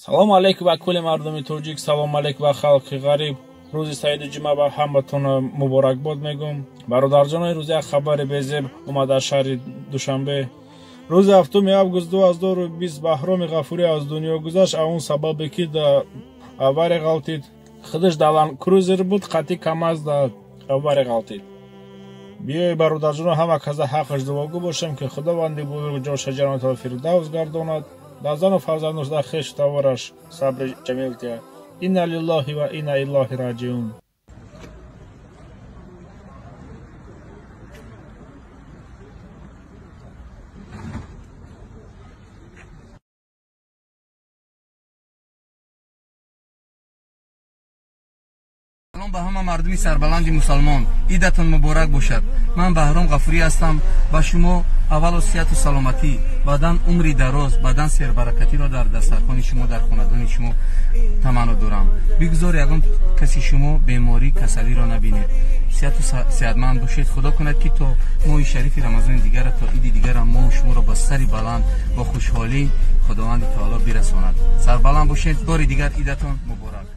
Салом алейкум ба кулли мардуми тоҷик, салом алейкум ба халқи ғариб. Рӯзи саиду ҷумъа ба ҳаматон муборакбод мегӯм. Бародарҷонои, рӯзи як хабари безеб омад аз шаҳри Душанбе. Рӯзи 7 август 2020 Баҳроми Ғафурӣ аз дунё гузашт, а он сабабе ки да авария ғалтид. Худаш да Ланд Крузер буд, қатъи КамАЗ да авария ғалтид. Биёй, бародарҷоно, ҳама каза ҳаққаш дуогӯ бошем, ки Худованди бузург ҷоша ҷаннатул фирдавс гардонад, дар зану фарзандош, дар хешу тавораш сабри ҷамил диҳад. Инна лиллоҳи ва инна илайҳи роҷиун. Салом ба ҳама мардуми сарбаланди мусалмон, идатон муборак бошад. Ман Баҳром Ғафурӣ ҳастам. Ба шумо аввало сиҳату саломатӣ, баъдан умри дароз, баъдан сербаракатиро дар дастархони шумо, дар хонадони шумо таманно дорам. Бигзор ягон каси шумо беморӣ, касалиро набинед. Сиҳату сиҳатманд бошед. Худо кунад, ки то моҳи шарифи Рамазони дигара, то иди дигара мо шуморо ба сари баланд, бо хушҳолӣ Худованди таоло бирасонад. Сарбаланд бошед. Бори дигар идатон муборак.